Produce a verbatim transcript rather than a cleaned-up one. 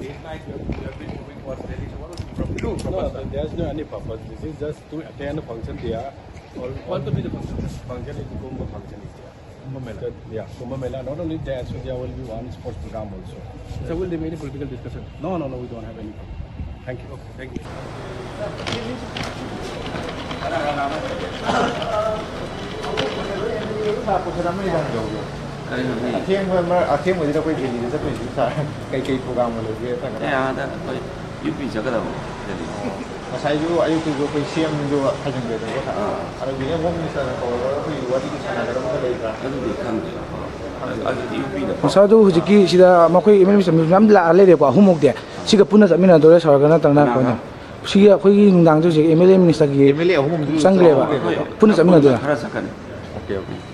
Late night, you have, you have been moving towards Delhi. So what was the problem? No, there's no any purpose. This is just to attend a function there. All, all the function is Kumbh function is there. Kumbh Mela. Yeah, Kumbh Mela. Not only that, so there will be one sports program also. So will there be any political discussion? No, no, no, we don't have any problem. Thank you. Okay, thank you. ꯑꯊꯦꯡꯕ ꯃꯔꯛ, ꯑꯊꯦꯡꯕꯁꯤꯗ ꯑꯩꯈꯣꯏ ꯗꯦꯜꯂꯤꯗ ꯆꯠꯇꯣꯏꯁꯤꯕꯨ ꯁꯥꯔ ꯀꯩꯀꯩ ꯄ꯭ꯔꯣꯒ꯭ꯔꯥꯝꯒ ꯂꯩꯒꯦ? ꯑꯦ, ꯑꯥꯗ ꯑꯩꯈꯣꯏ U ꯄꯤ ꯆꯠꯀꯗꯕ ꯗꯦꯜꯂꯤꯗ꯫ ꯉꯁꯥꯏꯁꯨ ꯑꯌꯨꯛꯇꯁꯨ ꯑꯩꯈꯣꯏ ꯁꯤ ꯑꯦꯝꯗꯣ ꯊꯥꯖꯤꯟꯈ꯭ꯔꯦꯗꯅꯀꯣ ꯁꯥꯔ꯫ ꯑꯥ꯫ ꯑꯗꯨꯒꯤꯅꯦ ꯍꯣꯝ ꯃꯤꯅꯤꯁꯇꯔꯅ ꯀꯧꯔꯒ ꯑꯩꯈꯣꯏ ꯋꯥꯔꯤꯗꯤ ꯁꯥꯟꯅꯒꯗꯕ ꯂꯩꯕ꯭ꯔꯥ? ꯑꯗꯨꯗꯤ ꯈꯪꯗꯦ꯫ ꯑꯗꯨꯗꯤ ꯌꯨ ꯄꯤꯗ꯫ ꯁꯥꯔ, ꯑꯗꯨ ꯍꯧꯖꯤꯛꯀꯤ ꯁꯤꯗ ꯃꯈꯣꯏ ꯑꯦꯝ ꯑꯦꯜ ꯃꯌꯥꯝ ꯂꯥꯛꯑ ꯂꯩꯔꯦꯀꯣ, ꯑꯍꯨꯝꯃꯨꯛꯇꯤ꯫ ꯁꯤꯒ ꯄꯨꯟꯅ ꯆꯠꯃꯤꯟꯅꯗꯣꯏꯔꯥ ꯁꯥꯔꯒ ꯅꯠꯇ꯭ꯔꯒꯅ ꯀꯅꯥꯒ? ꯀꯃꯥꯏꯅ? ꯁꯤꯒꯤ ꯑꯩꯈꯣꯏꯒꯤ ꯅꯨꯡꯗꯥꯡꯁꯦ ꯍꯧꯖꯤꯛ ꯑꯦꯝ ꯑꯦꯜ ꯑꯦ ꯃꯤꯅꯤꯁꯇꯔꯒꯤ ꯑꯦꯝ ꯑꯦꯜ ꯑꯦ ꯑꯍꯨꯝ ꯑꯃꯗꯤ ꯆꯪꯈ꯭ꯔꯦꯕ꯫ ꯆꯪꯈ꯭ꯔꯦꯕ꯫ ꯄꯨꯟꯅ ꯆꯠꯃꯤꯟꯅꯗꯣꯏꯔꯥ? ꯈꯔ ꯆꯠꯀꯅꯤ꯫ Okay, okay.